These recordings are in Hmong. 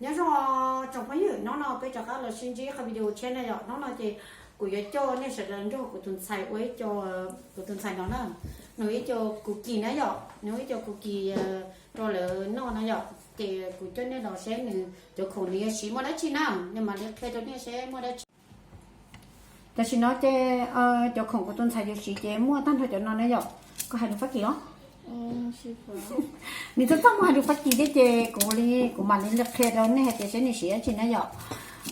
Nyob zoo tsoom phooj ywg, hnub no peb rov qab los sib ntsib qhov video tshiab na yom. Hnub no ces kuv yuav coj nej sawv daws nrog kuv tus ntxhais ua ib co, kuv tus ntxhais no na, nws ib co cookie na yom, nws ib co cookie rau lawv noj na yom. Ces kuv coj nej los seb nws cov khoom nws yuav siv muaj dab tsi na, nws mam li qhia rau nej seb muaj dab tsi. Tam sim no ces cov khoom kuv tus ntxhais yuav siv ces muaj tag nrho cov no na yom. Koj hais lus Fab Kis los? Nws txaj txaj muag hais lus Fab Kis thiab ces kuv li, kuv mam li qhia rau nej hais tias seb nws siv dab tsi na yom.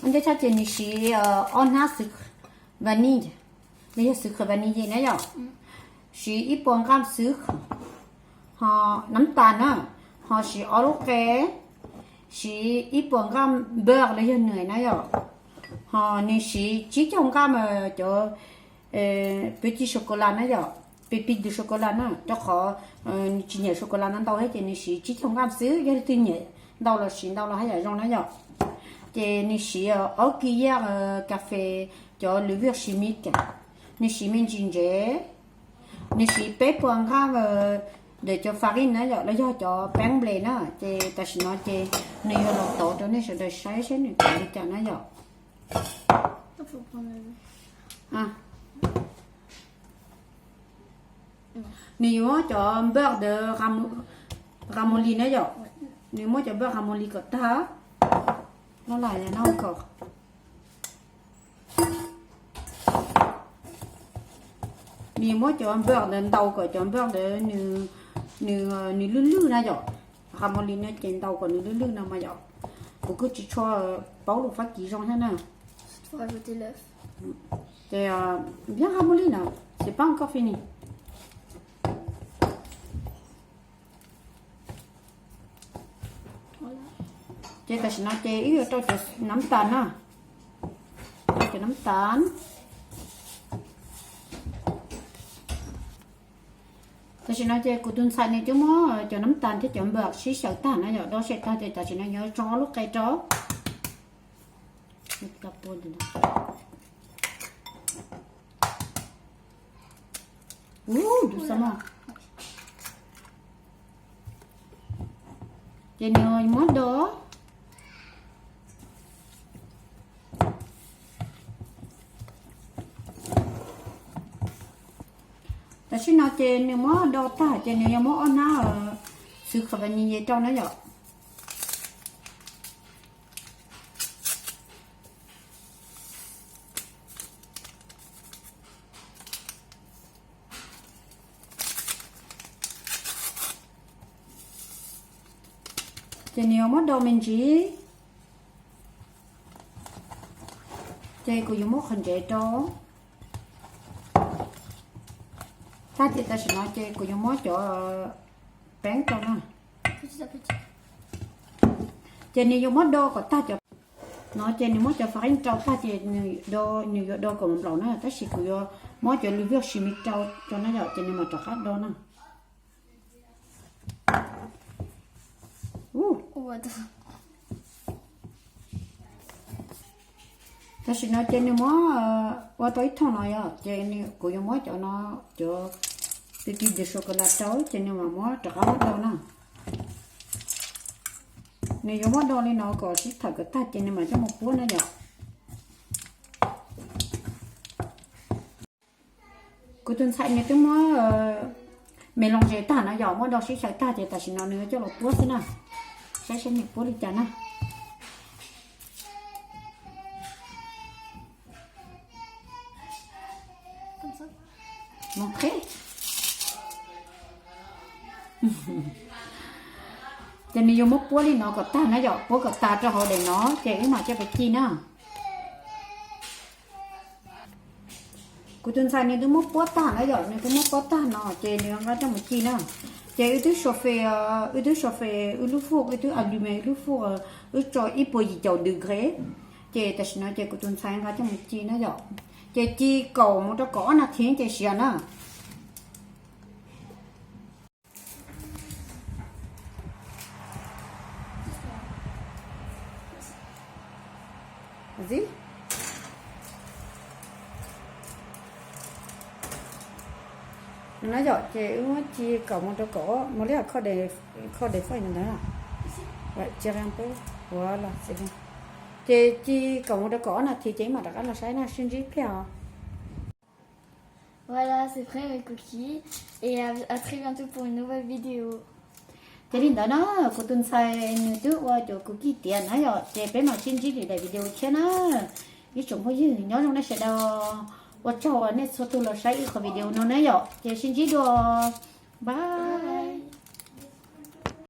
Ua ntej tshaj ces nws siv ob hnab xwb vanille, los yog xwb khawv vanille na yom. Siv ib puas nqaj xwb, ho nab tas na, ho siv ob lub qe, siv ib puas nqaj beurre los yog nws na yom. Ho nws siv tsib caug nqaj cov pepito chocolate na yom, pepito chocolate na, rau qhov nws tsis nyiam chocolate ntau ntau thiab ces nws siv tsib caug nqaj xwb. Yog leej twg nyiam ntau los siv ntau los haj yam zoo na yom. Ces nws siv ob cuillère cà phê cov levure chimique, nws siv me ntsis ntsev, nws siv peb puas nqaj ntawm cov farine na yom, los yog cov peeb nple na. Ces tam sim no ces nws yuav los tov rau nej sawv daws saib seb nws tov li cas na yom. Nws yuav muab cov beurre ntawd ramolli na yom, nws muab cov beurre ramolli kom tag, no kom nws yuav muab cov beurre ntawd ntaus kom cov beurre ntawd nws, nws lwj lwj na yom. Ramolli no ces ntaus kom nws lwj lwj no mas yom. Kuv kuj tsis tshua paub lus Fab Kis zoo thiab na. Ces bien ramolli no, c'est pas encore fini. Ces tam sim no ces wb yuav rau cov nab tas na, rau cov nab tas. Tam sim no ces kuv tus ntxhais nws twb muab cov nab tas thiab cov npam sib xyaw tag na yom, do xyaw tag ces tam sim no yuav tso ob lub qe rau. Ces nws muab do. Tam sim no ces nws muab do tag ces nws yuav muab ob hnab xwb qhov vanille rau na yom. Ces nws yuav muab do me ntsis, ces kuv yuav muab qhov ntsev rau. Tag ces tam sim no ces kuv yuav muab cov peeb rau na. Ces nws yuav muab do kom tag cov no ces nws muab cov farine rau tag ces nws do, nws yuav do kom nplaum na, tab sis kuv yuav muab cov levure chimique rau rau na yom, ces nws mam rov qab do na. Tam sim no ces nws muab ua tau ib thooj no yom, ces kuv yuav muab cov no, cov pepito chocolate rau ces nws mam muab rov qab muab do na. Nws yuav muab do li no kom sib thawm kom tag ces nws mam coj mus puab na yom. Kuv tus ntxhais nws twb muab me loo zes tag na yom, muab do sib xyaw tag ces tam sim no nws yuav coj los puab xwb na. Saib seb nws puab li cas na. Ces nws yuav muab puab li no kom tag na yom, puab kom tag rau hauv daim no ces wb mam coj pais ci na. Kuv tus ntxhais nws twb muab puab tag na yom, nws twb muab puab tag no ces nws nqa coj mus ci na. Ces wb twb xo fes, wb twb xo fes wb lub fwj, wb twb a lus me wb lub fwj, wb tso ib puas yim caum degree. Ces tam sim no ces kuv tus ntxhais nqa coj mus ci na yom. Ces ci kaum mus rau kaum ob nas this ces siav na. No yom, ces wb muab ci kaum mus rau kaum, mus li kho de faj ntawd, ci rau peb. Ua los xij, ces cia kom mus rau kaum ob nas this ces wb mam rov qab los saib na, sib ntsib pliag os. Voilà, c'est prêt mes cookies. Et à, à très bientôt pour une nouvelle vidéo. Ces li ntawd na, kuv tus ntxhais nws twb ua cov cookie tiav na yom, ces peb mam sib ntsib lwm daim video thiab na. Ib tsoom phooj ywg nyob zoo nej sawv daws, ua tsaug uas nej txhua tus los saib ib qho video no na yom, ces sib ntsib dua, bye.